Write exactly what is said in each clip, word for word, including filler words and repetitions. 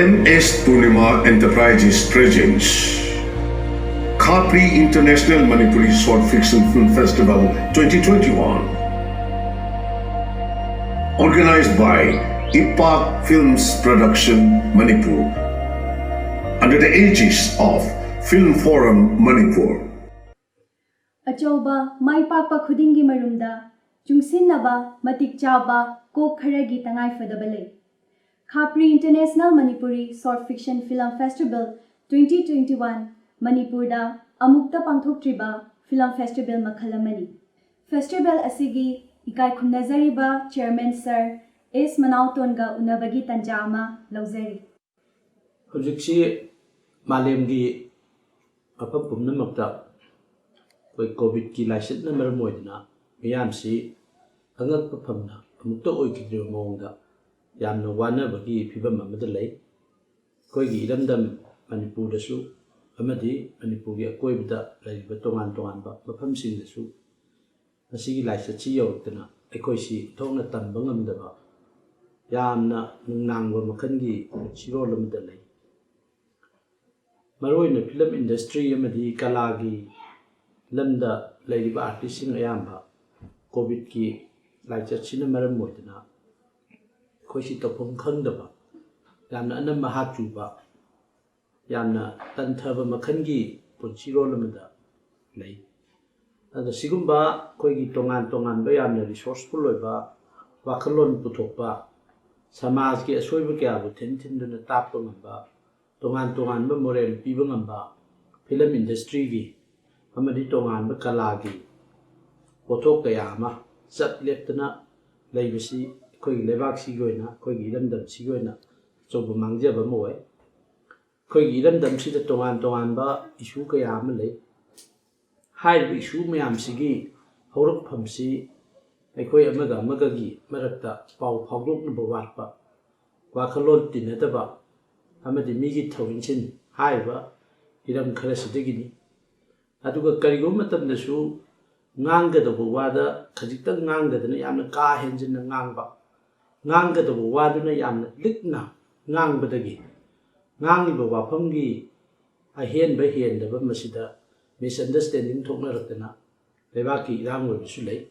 M S Purnima Enterprises presents Khapri International Manipuri Short Fiction Film Festival twenty twenty-one. Organized by Ipak Films Production Manipur. Under the aegis of Film Forum Manipur. ꯑꯆꯧꯕ ꯃꯥꯏ ꯄꯥꯛꯄ ꯈꯨꯗꯤꯡꯒꯤ ꯃꯔꯨꯝꯗ ꯆꯨꯡꯁꯤꯟꯅꯕ ꯃꯇꯤꯛ ꯆꯥꯕ ꯀꯣꯛ ꯈꯔꯒꯤ ꯇꯉꯥꯏꯐꯗꯕ ꯂꯩ꯫ ꯈꯥꯄ꯭ꯔꯤ International Manipuri Short Fiction Film Festival twenty twenty-one ꯃꯅꯤꯄꯨꯔꯗ ꯑꯃꯨꯛꯇ ꯄꯥꯡꯊꯣꯛꯇ꯭ꯔꯤꯕ film festival ꯃꯈꯜ ꯑꯃꯅꯤ꯫ Festival ꯑꯁꯤꯒꯤ ꯏꯀꯥꯏ ꯈꯨꯝꯅꯖꯔꯤꯕ Chairman Sir S ꯃꯅꯥꯎꯇꯣꯟꯒ ꯎꯅꯕꯒꯤ ꯇꯟꯖꯥ ꯑꯃ ꯂꯧꯖꯔꯤ꯫ ꯍꯧꯖꯤꯛꯁꯤ ꯃꯥꯂꯦꯝꯒꯤ ꯃꯐꯝ ꯄꯨꯝꯅꯃꯛꯇ ꯑꯩꯈꯣꯏ ꯀꯣꯚꯤꯗꯀꯤ ꯂꯥꯏꯆꯠꯅ ꯃꯔꯝ ꯑꯣꯏꯗꯨꯅ ꯃꯤꯌꯥꯝꯁꯤ ꯑꯉꯛꯄ ꯐꯪꯅ ꯑꯃꯨꯛꯇ ꯑꯣꯏꯈꯤꯗ꯭ꯔꯤꯕ ꯃꯑꯣꯡꯗ ꯌꯥꯝꯅ ꯋꯥꯅꯕꯒꯤ ꯐꯤꯕꯝ ꯑꯃꯗ ꯂꯩ꯫ ꯑꯩꯈꯣꯏꯒꯤ ꯏꯔꯝꯗꯝ ꯃꯅꯤꯄꯨꯔꯗꯁꯨ ꯑꯃꯗꯤ ꯃꯅꯤꯄꯨꯔꯒꯤ ꯑꯀꯣꯏꯕꯗ ꯂꯩꯔꯤꯕ ꯇꯣꯉꯥꯟ ꯇꯣꯉꯥꯟꯕ ꯃꯐꯝꯁꯤꯡꯗꯁꯨ ꯃꯁꯤꯒꯤ ꯂꯥꯏꯆꯠꯁꯤ ꯌꯧꯔꯛꯇꯅ ꯑꯩꯈꯣꯏꯁꯤ ꯊꯣꯛꯅ ꯇꯝꯕ ꯉꯝꯗꯕ ꯌꯥꯝꯅ ꯅꯨꯡꯅꯥꯡꯕ ꯃꯈꯜꯒꯤ ꯄꯨꯟꯁꯤꯔꯣꯜ ꯑꯃꯗ ꯂꯩ꯫ ꯃꯔꯨꯑꯣꯏꯅ film industry ꯑꯃꯗꯤ ꯀꯂꯥꯒꯤ ꯂꯝꯗ ꯂꯩꯔꯤꯕ artistꯁꯤꯡ ꯑꯌꯥꯝꯕ ꯀꯣꯚꯤꯗꯀꯤ ꯂꯥꯏꯆꯠꯁꯤꯅ ꯃꯔꯝ ꯑꯣꯏꯗꯨꯅ ꯑꯩꯈꯣꯏꯁꯤ ꯇꯧꯐꯝ ꯈꯪꯗꯕ, ꯌꯥꯝꯅ ꯑꯅꯝꯕ ꯍꯥꯠ ꯆꯨꯕ, ꯌꯥꯝꯅ ꯇꯟꯊꯕ ꯃꯈꯜꯒꯤ ꯄꯨꯟꯁꯤꯔꯣꯜ ꯑꯃꯗ ꯂꯩ꯫ ꯑꯗ ꯁꯤꯒꯨꯝꯕ ꯑꯩꯈꯣꯏꯒꯤ ꯇꯣꯉꯥꯟ ꯇꯣꯉꯥꯟꯕ ꯌꯥꯝꯅ resourceful ꯑꯣꯏꯕ ꯋꯥꯈꯜꯂꯣꯟ ꯄꯨꯊꯣꯛꯄ, ꯁꯃꯥꯖꯀꯤ ꯑꯁꯣꯏꯕ ꯀꯌꯥꯕꯨ ꯊꯤꯟ ꯊꯤꯟꯗꯨꯅ ꯇꯥꯛꯄ ꯉꯝꯕ, ꯇꯣꯉꯥꯟ ꯇꯣꯉꯥꯟꯕ moral ꯄꯤꯕ ꯉꯝꯕ film industryꯒꯤ ꯑꯃꯗꯤ ꯇꯣꯉꯥꯟꯕ ꯀꯂꯥꯒꯤ ꯄꯣꯠꯊꯣꯛ ꯀꯌꯥ ꯑꯃ ꯆꯞ ꯂꯦꯞꯇꯅ ꯂꯩꯕꯁꯤ ꯑꯩꯈꯣꯏꯒꯤ ꯂꯩꯕꯥꯛꯁꯤꯒꯤ ꯑꯣꯏꯅ, ꯑꯩꯈꯣꯏꯒꯤ ꯏꯔꯝꯗꯝꯁꯤꯒꯤ ꯑꯣꯏꯅ ꯑꯆꯧꯕ ꯃꯥꯡꯖꯕ ꯑꯃ ꯑꯣꯏ꯫ ꯑꯩꯈꯣꯏꯒꯤ ꯏꯔꯝꯗꯝꯁꯤꯗ ꯇꯣꯉꯥꯟ ꯇꯣꯉꯥꯟꯕ issue ꯀꯌꯥ ꯑꯃ ꯂꯩ꯫ ꯍꯥꯏꯔꯤꯕ issue ꯃꯌꯥꯝꯁꯤꯒꯤ ꯍꯧꯔꯛꯐꯝꯁꯤ ꯑꯩꯈꯣꯏ ꯑꯃꯒ ꯑꯃꯒꯒꯤ ꯃꯔꯛꯇ ꯄꯥꯎ ꯐꯥꯎꯗꯣꯛꯅꯕ ꯋꯥꯠꯄ, ꯋꯥꯈꯜꯂꯣꯟ ꯇꯤꯟꯅꯗꯕ ꯑꯃꯗꯤ ꯃꯤꯒꯤ ꯊꯧꯏꯟꯁꯤꯟ ꯍꯥꯏꯔꯤꯕ ꯍꯤꯔꯝ ꯈꯔꯁꯤꯗꯒꯤꯅꯤ꯫ ꯑꯗꯨꯒ ꯀꯔꯤꯒꯨꯝꯕ ꯃꯇꯝꯗꯁꯨ ꯉꯥꯡꯒꯗꯧꯕ ꯋꯥꯗ ꯈꯖꯤꯛꯇꯪ ꯉꯥꯡꯗꯗꯅ ꯌꯥꯝꯅ ꯀꯥ ꯍꯦꯟꯖꯤꯟꯅ ꯉꯥꯡꯕ, ꯉꯥꯡꯒꯗꯧꯕ ꯋꯥꯗꯨꯅ ꯌꯥꯝꯅ ꯂꯤꯛꯅ ꯉꯥꯡꯕꯗꯒꯤ ꯉꯥꯡꯂꯤꯕ ꯋꯥꯐꯝꯒꯤ ꯑꯍꯦꯟꯕ ꯍꯦꯟꯗꯕ ꯃꯁꯤꯗ misunderstanding ꯊꯣꯛꯅꯔꯛꯇꯅ ꯂꯩꯕꯥꯛꯀꯤ ꯏꯔꯥꯡ ꯑꯣꯏꯕꯁꯨ ꯂꯩ꯫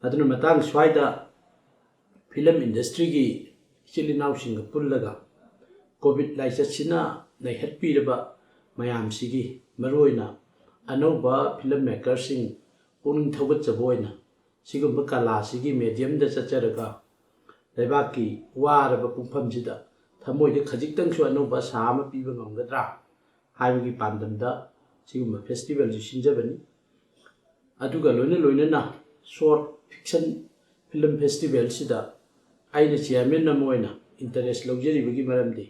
ꯑꯗꯨꯅ ꯃꯇꯥꯡ ꯁ꯭ꯋꯥꯏꯗ ꯐꯤꯂꯝ ꯏꯟꯗꯁꯇ꯭ꯔꯤꯒꯤ ꯏꯆꯤꯜ ꯏꯅꯥꯎꯁꯤꯡꯒ ꯄꯨꯜꯂꯒ ꯀꯣꯚꯤꯗ ꯂꯥꯏꯆꯠꯁꯤꯅ ꯅꯩꯍꯠꯄꯤꯔꯕ ꯃꯌꯥꯝꯁꯤꯒꯤ, ꯃꯔꯨꯑꯣꯏꯅ ꯑꯅꯧꯕ ꯐꯤꯂꯝ ꯃꯦꯀꯔꯁꯤꯡ ꯄꯨꯛꯅꯤꯡ ꯊꯧꯒꯠꯆꯕ ꯑꯣꯏꯅ ꯁꯤꯒꯨꯝꯕ ꯀꯂꯥꯁꯤꯒꯤ ꯃꯦꯗꯤꯌꯝꯗ ꯆꯠꯆꯔꯒ ꯂꯩꯕꯥꯛꯀꯤ ꯋꯥꯔꯕ ꯄꯨꯡꯐꯝꯁꯤꯗ ꯊꯃꯣꯏꯗ ꯈꯖꯤꯛꯇꯪꯁꯨ ꯑꯅꯧꯕ ꯑꯁꯥ ꯑꯃ ꯄꯤꯕ ꯉꯝꯒꯗ꯭ꯔꯥ ꯍꯥꯏꯕꯒꯤ ꯄꯥꯟꯗꯝꯗ ꯁꯤꯒꯨꯝꯕ ꯐꯦꯁꯇꯤꯚꯦꯜꯁꯤ ꯁꯤꯟꯖꯕꯅꯤ꯫ ꯑꯗꯨꯒ ꯂꯣꯏꯅ ꯂꯣꯏꯅꯅ ꯁꯣꯔꯠ ꯐꯤꯛꯁꯟ ꯐꯤꯂꯝ ꯐꯦꯁꯇꯤꯚꯦꯜꯁꯤꯗ ꯑꯩꯅ ꯆꯤꯌꯥꯔꯃꯦꯟ ꯑꯃ ꯑꯣꯏꯅ ꯏꯟꯇꯔꯦꯁ ꯂꯧꯖꯔꯤꯕꯒꯤ ꯃꯔꯝꯗꯤ,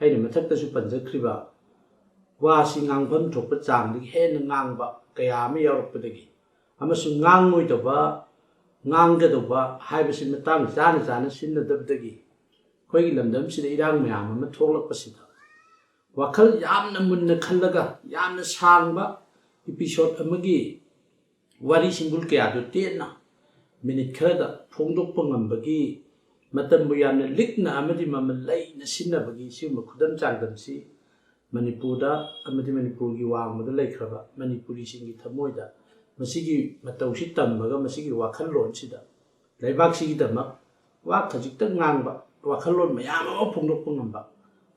ꯑꯩꯅ ꯃꯊꯛꯇꯁꯨ ꯄꯟꯖꯈ꯭ꯔꯤꯕ ꯋꯥꯁꯤ ꯉꯥꯡꯐꯝ ꯊꯣꯛꯄ ꯆꯥꯡꯗꯒꯤ ꯍꯦꯟꯅ ꯉꯥꯡꯕ ꯀꯌꯥ ꯑꯃ ꯌꯥꯎꯔꯛꯄꯗꯒꯤ ꯑꯃꯁꯨꯡ ꯉꯥꯡꯂꯣꯏꯗꯧꯕ, ꯉꯥꯡꯒꯗꯧꯕ ꯍꯥꯏꯕꯁꯤ ꯃꯇꯥꯡ ꯆꯥꯅ ꯆꯥꯅ ꯁꯤꯟꯅꯗꯕꯗꯒꯤ ꯑꯩꯈꯣꯏꯒꯤ ꯂꯝꯗꯝꯁꯤꯗ ꯏꯔꯥꯡ ꯃꯌꯥꯝ ꯑꯃ ꯊꯣꯛꯂꯛꯄꯁꯤꯗ ꯋꯥꯈꯜ ꯌꯥꯝꯅ ꯃꯨꯟꯅ ꯈꯜꯂꯒ ꯌꯥꯝꯅ ꯁꯥꯡꯕ ꯏꯄꯤꯁꯣꯠ ꯑꯃꯒꯤ ꯋꯥꯔꯤ ꯁꯤꯡꯒꯨꯜ ꯀꯌꯥꯗꯨ ꯇꯦꯟꯅ ꯃꯤꯅꯤꯠ ꯈꯔꯗ ꯐꯣꯡꯗꯣꯛꯄ ꯉꯝꯕꯒꯤ ꯃꯇꯝꯕꯨ ꯌꯥꯝꯅ ꯂꯤꯛꯅ ꯑꯃꯗꯤ ꯃꯃꯜ ꯂꯩꯅ ꯁꯤꯟꯅꯕꯒꯤ ꯁꯤꯒꯨꯝꯕ ꯈꯨꯗꯝ ꯆꯥꯡꯗꯝꯁꯤ ꯃꯅꯤꯄꯨꯔꯗ ꯑꯃꯗꯤ ꯃꯅꯤꯄꯨꯔꯒꯤ ꯋꯥꯡꯃꯗ ꯂꯩꯈ꯭ꯔꯕ ꯃꯅꯤꯄꯨꯔꯤꯁꯤꯡꯒꯤ ꯊꯃꯣꯏꯗ ꯃꯁꯤꯒꯤ ꯃꯇꯧꯁꯤ ꯇꯝꯃꯒ ꯃꯁꯤꯒꯤ ꯋꯥꯈꯜꯂꯣꯟꯁꯤꯗ ꯂꯩꯕꯥꯛꯁꯤꯒꯤꯗꯃꯛ ꯋꯥ ꯈꯖꯤꯛꯇꯪ ꯉꯥꯡꯕ, ꯋꯥꯈꯜꯂꯣꯟ ꯃꯌꯥꯝ ꯑꯃ ꯐꯣꯡꯗꯣꯛꯄ ꯉꯝꯕ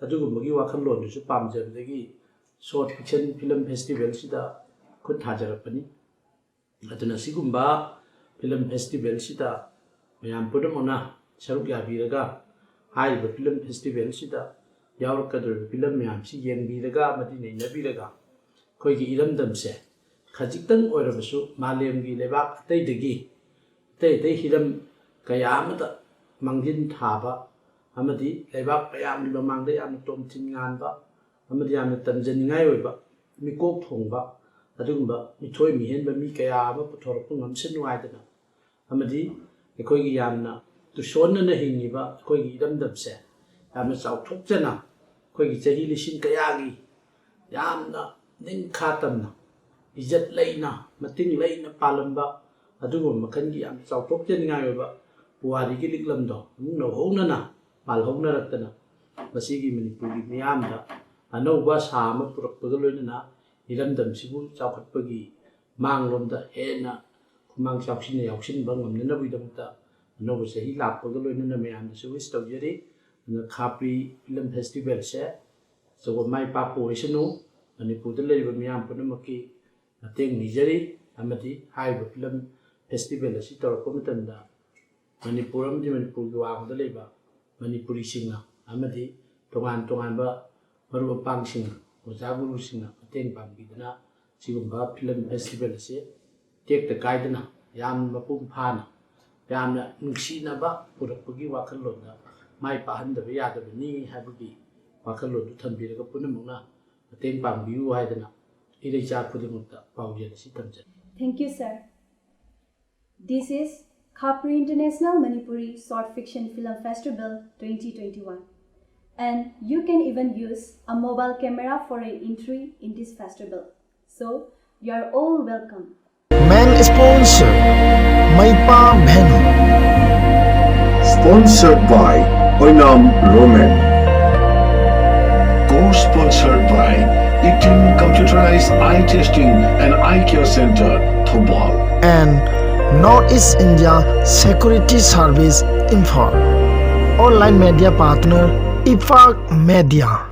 ꯑꯗꯨꯒꯨꯝꯕꯒꯤ ꯋꯥꯈꯜꯂꯣꯟꯗꯨꯁꯨ ꯄꯥꯝꯖꯕꯗꯒꯤ ꯁꯣꯔꯠ ꯐꯤꯛꯁꯟ ꯐꯤꯂꯝ ꯐꯦꯁꯇꯤꯚꯦꯜꯁꯤꯗ ꯈꯨꯠ ꯊꯥꯖꯔꯛꯄꯅꯤ꯫ ꯑꯗꯨꯅ ꯁꯤꯒꯨꯝꯕ ꯐꯤꯂꯝ ꯐꯦꯁꯇꯤꯚꯦꯜꯁꯤꯗ ꯃꯌꯥꯝ ꯄꯨꯝꯅꯃꯛꯅ ꯁꯔꯨꯛ ꯌꯥꯕꯤꯔꯒ ꯍꯥꯏꯔꯤꯕ ꯐꯤꯂꯝ ꯐꯦꯁꯇꯤꯚꯦꯜꯁꯤꯗ ꯌꯥꯎꯔꯛꯀꯗꯧꯔꯤꯕ ꯐꯤꯂꯝ ꯃꯌꯥꯝꯁꯤ ꯌꯦꯡꯕꯤꯔꯒ ꯑꯃꯗꯤ ꯅꯩꯅꯕꯤꯔꯒ ꯑꯩꯈꯣꯏꯒꯤ ꯏꯔꯝꯗꯝꯁꯦ ꯈꯖꯤꯛꯇꯪ ꯑꯣꯏꯔꯕꯁꯨ ꯃꯥꯂꯦꯝꯒꯤ ꯂꯩꯕꯥꯛ ꯑꯇꯩꯗꯒꯤ ꯑꯇꯩ ꯑꯇꯩ ꯍꯤꯔꯝ ꯀꯌꯥ ꯑꯃꯗ ꯃꯥꯡꯖꯤꯟ ꯊꯥꯕ ꯑꯃꯗꯤ ꯂꯩꯕꯥꯛ ꯃꯌꯥꯝꯒꯤ ꯃꯃꯥꯡꯗ ꯌꯥꯝꯅ ꯇꯣꯝꯊꯤꯟ ꯉꯥꯟꯕ ꯑꯃꯗꯤ ꯌꯥꯝꯅ ꯇꯝꯖꯅꯤꯡꯉꯥꯏ ꯑꯣꯏꯕ ꯃꯤꯀꯣꯛ ꯊꯣꯡꯕ ꯑꯗꯨꯒꯨꯝꯕ ꯃꯤꯊꯣꯏ ꯃꯤꯍꯦꯟꯕ ꯃꯤ ꯀꯌꯥ ꯑꯃ ꯄꯨꯊꯣꯔꯛꯄ ꯉꯝꯁꯅꯨ ꯍꯥꯏꯗꯅ ꯑꯃꯗꯤ ꯑꯩꯈꯣꯏꯒꯤ ꯌꯥꯝꯅ ꯇꯨꯁꯣꯟꯅꯅ ꯍꯤꯡꯉꯤꯕ ꯑꯩꯈꯣꯏꯒꯤ ꯏꯔꯝꯗꯝꯁꯦ ꯌꯥꯝꯅ ꯆꯥꯎꯊꯣꯛꯆꯅ ꯑꯩꯈꯣꯏꯒꯤ ꯆꯍꯤ ꯂꯤꯁꯤꯡ ꯀꯌꯥꯒꯤ ꯌꯥꯝꯅ ꯅꯤꯡꯈꯥ ꯇꯝꯅ ꯏꯖꯠ ꯂꯩꯅ ꯃꯇꯤꯡ ꯂꯩꯅ ꯄꯥꯜꯂꯝꯕ ꯑꯗꯨꯒꯨꯝꯕ ꯃꯈꯜꯒꯤ ꯌꯥꯝ ꯆꯥꯎꯊꯣꯛꯆꯅꯤꯡꯉꯥꯏ ꯑꯣꯏꯕ ꯄꯨꯋꯥꯔꯤꯒꯤ ꯂꯤꯛꯂꯝꯗꯣ ꯑꯃꯨꯛ ꯅꯧꯍꯧꯅꯅ ꯄꯥꯜꯍꯧꯅꯔꯛꯇꯅ ꯃꯁꯤꯒꯤ ꯃꯅꯤꯄꯨꯔꯒꯤ ꯃꯤꯌꯥꯝꯗ ꯑꯅꯧꯕ ꯑꯁꯥ ꯑꯃ ꯄꯨꯔꯛꯄꯒ ꯂꯣꯏꯅꯅ ꯏꯔꯝꯗꯝꯁꯤꯕꯨ ꯆꯥꯎꯈꯠꯄꯒꯤ ꯃꯥꯡꯂꯣꯝꯗ ꯍꯦꯟꯅ ꯈꯨꯃꯥꯡ ꯆꯥꯎꯁꯤꯟꯅ ꯌꯥꯎꯁꯤꯟꯕ ꯉꯝꯅꯅꯕꯒꯤꯗꯃꯛꯇ ꯑꯅꯧꯕ ꯆꯍꯤ ꯂꯥꯛꯄꯒ ꯂꯣꯏꯅꯅ ꯃꯌꯥꯝꯗꯁꯨ wish ꯇꯧꯖꯔꯤ꯫ ꯑꯗꯨꯅ ꯈꯥ ꯄ꯭ꯔꯤ ꯐꯤꯂꯝ ꯐꯦꯁꯇꯤꯚꯦꯜꯁꯦ ꯑꯆꯧꯕ ꯃꯥꯏ ꯄꯥꯛꯄ ꯑꯣꯏꯁꯅꯨ꯫ ꯃꯅꯤꯄꯨꯔꯗ ꯂꯩꯔꯤꯕ ꯃꯤꯌꯥꯝ ꯄꯨꯝꯅꯃꯛꯀꯤ ꯃꯇꯦꯡ ꯅꯤꯖꯔꯤ꯫ ꯑꯃꯗꯤ ꯍꯥꯏꯔꯤꯕ ꯐꯤꯂꯝ ꯐꯦꯁꯇꯤꯚꯦꯜ ꯑꯁꯤ ꯇꯧꯔꯛꯄ ꯃꯇꯝꯗ ꯃꯅꯤꯄꯨꯔ ꯑꯃꯗꯤ ꯃꯅꯤꯄꯨꯔꯒꯤ ꯋꯥꯡꯃꯗ ꯂꯩꯕ ꯃꯅꯤꯄꯨꯔꯤꯁꯤꯡꯅ ꯑꯃꯗꯤ ꯇꯣꯉꯥꯟ ꯇꯣꯉꯥꯟꯕ ꯃꯔꯨꯞ ꯃꯄꯥꯡꯁꯤꯡꯅ, ꯑꯣꯖꯥ ꯒꯨꯔꯨꯁꯤꯡꯅ ꯃꯇꯦꯡ ꯄꯥꯡꯕꯤꯗꯨꯅ ꯁꯤꯒꯨꯝꯕ ꯐꯤꯂꯝ ꯐꯦꯁꯇꯤꯚꯦꯜ ꯑꯁꯤ ꯇꯦꯛꯇ ꯀꯥꯏꯗꯅ, ꯌꯥꯝ ꯃꯄꯨꯡ ꯐꯥꯅ, ꯌꯥꯝꯅ ꯅꯨꯡꯁꯤꯅꯕ ꯄꯨꯔꯛꯄꯒꯤ ꯋꯥꯈꯜꯂꯣꯟꯗ ꯃꯥꯏ ꯄꯥꯛꯍꯟꯗꯕ ꯌꯥꯗꯕꯅꯤ ꯍꯥꯏꯕꯒꯤ ꯋꯥꯈꯜꯂꯣꯟꯗꯨ ꯊꯝꯕꯤꯔꯒ ꯄꯨꯝꯅꯃꯛꯅ ꯃꯇꯦꯡ ꯄꯥꯡꯕꯤꯌꯨ ꯍꯥꯏꯗꯅ ꯏꯔꯩꯆꯥ ꯈꯨꯗꯤꯡꯃꯛꯇ ꯄꯥꯎꯖꯦꯜ ꯑꯁꯤ ꯊꯝꯖꯔꯤ꯫ Thank you, sir. This is Khapri International Manipuri Short Fiction Film Festival twenty twenty-one. And you can even use a mobile camera for an entry in this festival. So, you are all welcome. Main sponsor, Maipa Menu. Sponsored by Oinam Roman. Co-sponsored by Itin Computerized Eye Testing and Eye Care Center, Thoubal. And North East India Security Service Imphal. Online media partner, Ifak Media.